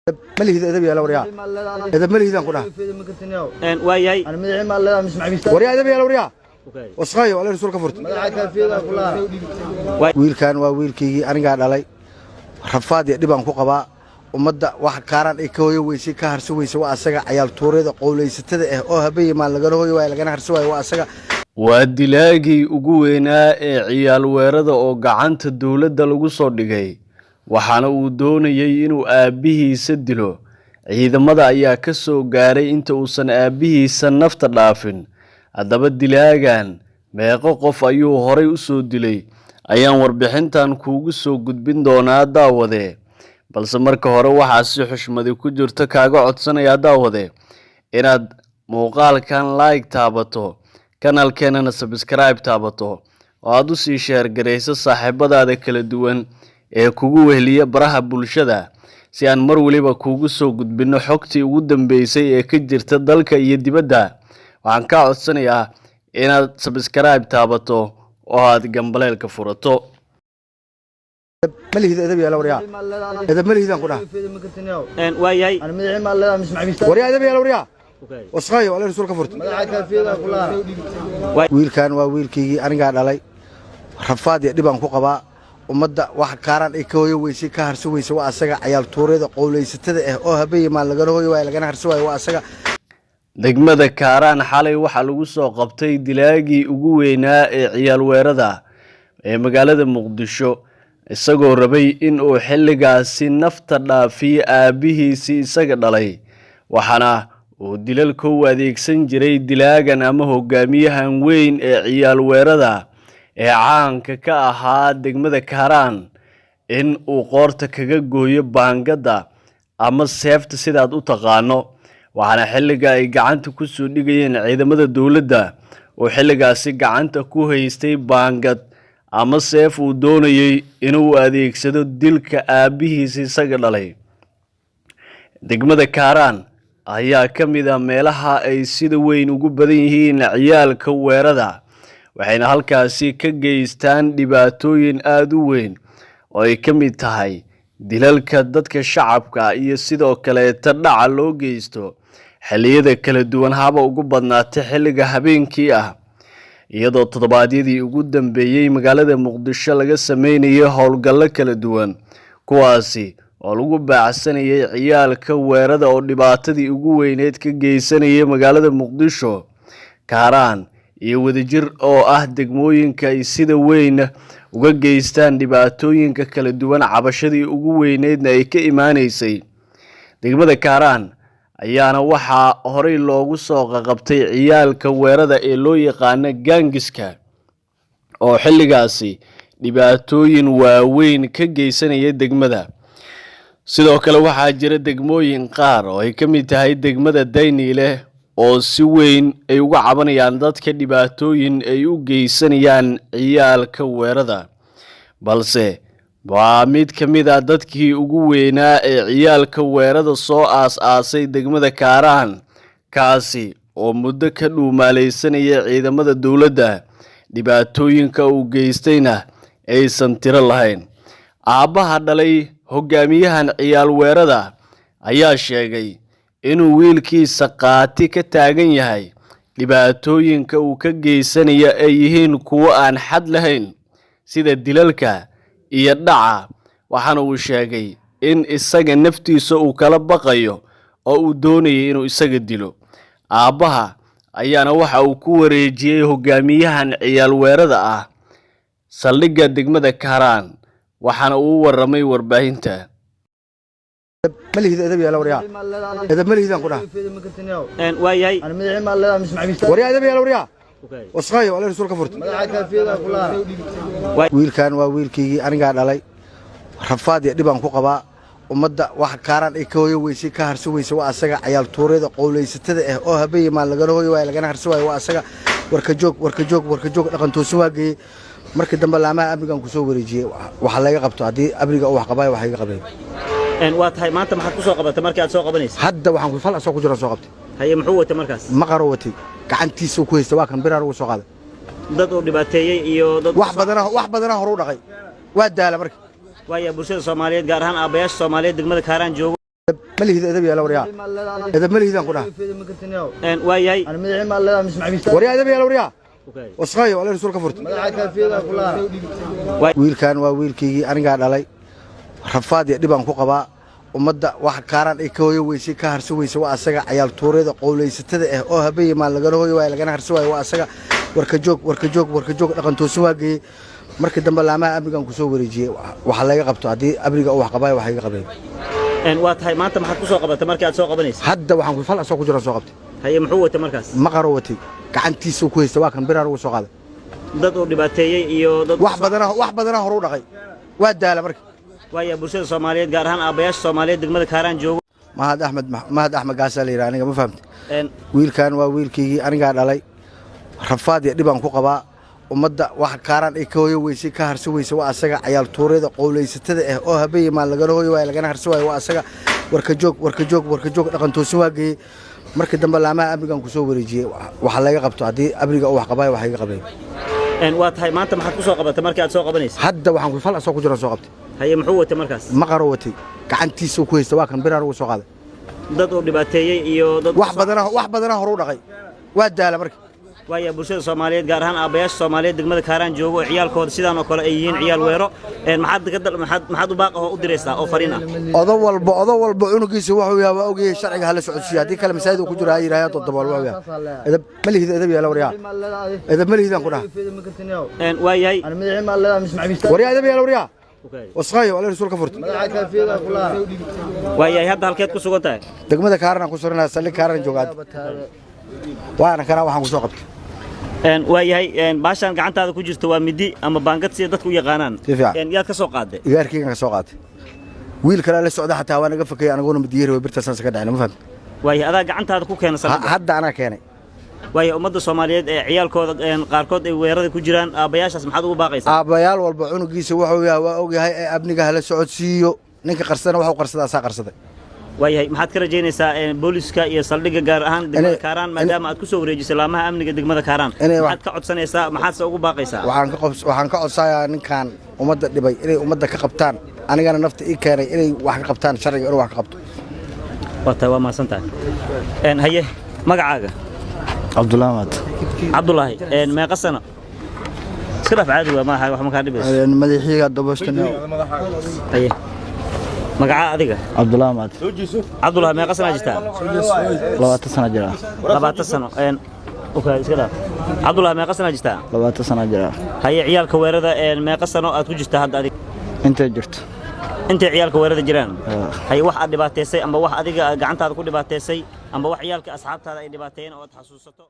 Ma lihid edeb yeelo waryaa, edeb ma lihidaan ku dhaha. Waayahay. Waryaa, edeb yeelo waryaa, wasqaayo alle rasuul ka furta. Wiilkan waa wiilkaygii, anigaa dhalay. Rafaad iyo dhibaan ku qabaa. Ummadda wax Kaaraan ay ka hoyo weysay, ka harso weysay, waa asaga. Cayaal tuureeda qowlaysatada ah oo habeen maan lagana hoyo waayo, lagana harso waayo, waa asaga. Waa dilaagii ugu weynaa ee ciyaal weerada oo gacanta dowladda lagu soo dhigay, waxaana uu doonayay inuu aabbihiisa dilo. Ciidamada ayaa ka soo gaaray inta uusan aabbihiisa nafta dhaafin. Haddaba dilaagan meeqo qof ayuu horay u soo dilay ayaan warbixintan kuugu soo gudbin doonaa, daawade. Balse marka hore waxaa si xushmadi ku jirto kaaga codsanayaa, daawade, inaad muuqaalkan like taabato, kanaalkeenana subscribe taabato oo aada usii share garayso saaxiibadaada kala duwan ee kugu weheliya baraha bulshada, si aan mar waliba kuugu soo gudbinno xogtii ugu dambeysay ee ka jirta dalka iyo dibadda. Waxaan kaa codsanayaa inaad subscribe taabato oo aad gambaleelka furato. Ma lihid edeb yeelo waryaa, edeb ma lihidaan ku dhaha. Waayahay. Waryaa, edeb yeelo waryaa, wasqaayo alle rasuul ka furta. Wiilkan waa wiilkaygii, anigaa dhalay. Rafaad iyo dhibaan ku qabaa. Ummadda wax Kaaraan ay ka hoyo weysay, ka harso weysay, waa asaga. Cayaal tuureeda qowlaysatada ah oo habeen maan lagana hoyo waayo, lagana harso waayo, waa asaga. Degmada Kaaraan xalay waxaa lagu soo qabtay dilaagii ugu weynaa ee ciyaal weerada ee magaalada Muqdisho, isagoo rabay in uu xilligaasi nafta dhaafiyo aabbihiisii isaga dhalay. Waxaana uu dilalka u adeegsan jiray dilaagan ama hogaamiyahan weyn ee ciyaal weerada ee caanka ka ahaa degmada Kaaraan in uu qoorta kaga gooyo baangadda ama seefta sidaad u taqaano. Waxaana xilliga ay gacanta kusoo dhigayeen ciidamada dowladda oo xilligaasi gacanta ku haystay baangad ama seef uu doonayay inuu adeegsado dilka aabbihiisa isaga dhalay. Degmada Kaaraan ayaa ka mid ah meelaha ay sida weyn ugu badan yihiin ciyaalka weerada, waxayna halkaasi ka geystaan dhibaatooyin aada u weyn oo ay ka mid tahay dilalka dadka shacabka iyo sidoo kaleeta dhaca loo geysto xilliyada kala duwan, haba ugu badnaata xilliga habeenkii ah. Iyadoo toddobaadyadii ugu dambeeyey magaalada Muqdisho laga sameynayay howlgallo kala duwan, kuwaasi oo lagu baacsanayay ciyaalka weerada oo dhibaatadii ugu weyneed ka geysanayay magaalada Muqdisho. Kaaraan iyo Wadajir oo ah degmooyinka ay sida weyn uga geystaan dhibaatooyinka kala duwan, cabashadii ugu weyneydna ay ka imaaneysay degmada Kaaraan, ayaana waxaa horey loogu soo qaqabtay ciyaalka weerada ee loo yaqaano gaangiska oo xilligaasi dhibaatooyin waaweyn ka geysanaya degmada. Sidoo kale waxaa jira degmooyin qaar oo ay ka mid tahay degmada Dayniile oo si weyn ay uga cabanayaan dadka dhibaatooyin ay u geysanayaan ciyaalka weerada. Balse waa mid ka mid ah dadkii ugu weynaa ee ciyaalka weerada soo aas-aasay degmada Kaaraan, kaasi oo muddo ka dhuumaaleysanaya ciidamada dowladda, dhibaatooyinka uu geystayna aysan tiro lahayn. Aabbaha dhalay hogaamiyahan ciyaal weerada ayaa sheegay inuu wiilkiisa qaati ka taagan yahay, dhibaatooyinka uu ka geysanaya ay yihiin kuwo aan xad lahayn, sida dilalka iyo dhaca. Waxaana uu sheegay in isaga naftiisa uu kala baqayo oo uu doonayay inuu isaga dilo. Aabbaha ayaana waxa uu ku wareejiyey hogaamiyahan ciyaal weerada ah saldhigga degmada Kaaraan, waxaana uu u waramay warbaahinta. Ma lihid edeb yeelo waryaa, edeb ma lihidaan ku dhaha. Waayahay. Waryaa, edeb yeelo waryaa, wasqaayo alle rasuul ka furta. Wiilkan waa wiilkaygii, anigaa dhalay. Rafaad iyo dhibaan ku qabaa. Ummadda wax Kaaraan ay ka hoyo weysay, ka harso weysay, waa asaga. Cayaal tuureeda qowlaysatada ah oo habeen maan lagana hoyo waayo, lagana harso waayo, waa asaga. Warka joog, warka joog, warka joog. Dhaqan toosin waa geeyey. Markii dambe laamaha amnigan ku soo wareejiyey. Waxa laga qabto haddii amniga uu wax qabaayo, wax iga qabeen. Waa tahay. Maanta maxaad ku soo qabatay markii aad soo qabanaysa? Hadda waxaan ku fal asoo ku jira soo qabtay. Haye, muxuu watay markaas? Maqaro watay, gacantiisa ku haysta, waa kan biraar ugu soo qaaday. Dad uu dhibaateeyey iyo dad Wax badana, wax badana hore u dhaqay, waa daala marka. Waaya, bulshada Soomaaliyeed, gaar ahaan aabbayaasha Soomaaliyeed degmada Kaaraan joogo. Ma lihid edab yaala waryaa, edab ma lihidaan ku dhaha. Waa yahay. Waryaa, edab yaala waryaa, wasqaayo alle rasuul ka furta. Wiilkan waa wiilkaygii, anigaa dhalay. Rafaad iyo dhibaan ku qabaa. Ummadda wax Kaaraan ay ka hoyo weysay, ka harsan weysay waa asaga. Cayaal tuureeda qowlaysatada ah oo habeen maal lagana hoyo waayo, lagana harsan waayo waa asaga. Warka joog, warka joog, warka joog. Dhaqan toosin waa geeyey. Markii dambe laamaha amnigan ku soo wareejiyey. Waxa laga qabto haddii amniga uu wax qabaayo, wax iga qabeen. Waa tahay. Maanta maxaad ku soo qabatay markii aad soo qabanaysay? Hadda waxaan ku fal asoo ku jiraan soo qabtay. Haye, muxuu watay markaas? Maqaroo watay, gacantiisa ku haysta. Waa kan biraan ugu soo qaaday. Dad uu dhibaateeyey iyo dad Wax badana, wax badana horu dhaqay. Waa daala marka. Waaya, bulshada Soomaaliyeed, gaar ahaan aabbayaasha Soomaaliyeed degmada Kaaraan joogo. Mahad Axmed, Mahad Axmed gaasaa la yidhaha aniga, ma fahamtay? Wiilkan waa wiilkaygii, anigaa dhalay. Rafaad iyo dhibaan ku qabaa. Ummadda wax Kaaraan ay ka hoyo weysay, ka harsan weysay waa asaga. Cayaal tuureeda qowlaysatada ah oo habeen maal lagana hoyo waayo, lagana harsan waayo waa asaga. Warka joog, warka joog, warka joog. Dhaqan toosin waa geeyey. Markii dambe laamaha amnigan ku soo wareejiyey. Waxa laga qabto haddii amniga uu wax qabaayo, wax iga qabeen. Waa tahay. Maanta maxaad ku soo qabatay markii aad soo qabanaysay? Hadda waxaan ku fal asoo ku jiraan soo qabtay. Haye, muxuu watay markaas? Maqaroo watay, gacantiisa ku haysta. Waa kan biraan ugu soo qaaday. Dad uu dhibaateeyey iyo dad Wax badana, wax badana horu dhaqay. Waa daala marka. Waaya, bulshada Soomaaliyeed, gaar ahaan aabbayaasha Soomaaliyeed degmada Kaaraan joogo oo ciyaalkooda sidaan oo kale ay yihiin ciyaal weero, maxaad ka maxaad maxaad u baaq oo u diraysaa oo fariin ah? Odo walba, odo walba cunugiisa wuxuu yahay waa ogyahay. Sharciga hala socodsiiyo. Haddii kale masaajid uu ku jiro ha yidhaahdo toddobaal waa yahay. Edab ma lihid, edab yaala waryaa, edab ma lihidaan ku dhaha. Waa yahay. Waryaa, edab yaala waryaa, wasqaayo alle rasuul ka furta. Waa yahay. Hadda halkeed ku sugan tahay? Degmada Kaaran aan ku suranaa, saldhig Kaaran joogaa. Waana kanaa waxaan ku soo qabtay. Waa yahay. Baashaan gacantaada ku jirta waa midi ama baangad sida dadku u yaqaanaan. Si fiican. Yaad ka soo qaaday? Igaarkeygan ka soo qaatay. Wiil kale la socda xataa waa naga fakayay, anaguna midiyeri way birtaasaan ka dhacna, ma fahamtay? Waa yahay. Adaa gacantaada ku keena saldhigga? Hadda anaa keenay. Waa yahay. Ummadda Soomaaliyeed ee ciyaalkooda qaarkood ay weerarada ku jiraan, aabbayaashaas maxaad ugu baaqaysaa? Aabbayaal walba cunugiisa wuxuu yahay waa ogyahay ee amniga hala socodsiiyo. Ninka qarsana waxuu qarsadaa asaa qarsaday. Waayahay. Maxaad ka rajaynaysaa booliska iyo saldhigga, gaar ahaan degmada Kaaraan, maadaama aad ku soo wareejisay laamaha amniga degmada Kaaraan? Maxaad ka codsanaysaa, maxaadse ugu baaqaysaa? Waxaan ka codsayaa ninkan ummadda dhibay inay ummadda ka qabtaan, anigana nafta ii keenay inay wax ka qabtaan, sharciga inuu wax ka qabto. Waa tahay, waa mahadsan tahay. Haye, magacaaga? Cabdullaahi Maad. Cabdulaahi, meeqa sano? Iska dhaaf, caadi waa, maaha wax ma kaa dhibayso. Madaxiiga dabashtan. Haye, magacaa adiga? Cabdullaahi Maad. Cabdulaahi, meeqa sanaa jirtaa? 20 sano jira. 20 sano. Okay, iska dhaaf. Cabdulaahi, meeqa sanaa jirtaa? 20 sano jira. Haye, ciyaalka weerada meeqa sano aad ku jirtaa hadda adiga? Intay jirto. Intay ciyaalka weerada jiraan. Haye, wax aad dhibaateysay amba wax adiga gacantaada ku dhibaateysay amba wax ciyaalka asxaabtaada ay dhibaateeyeen oo aad xasuusato?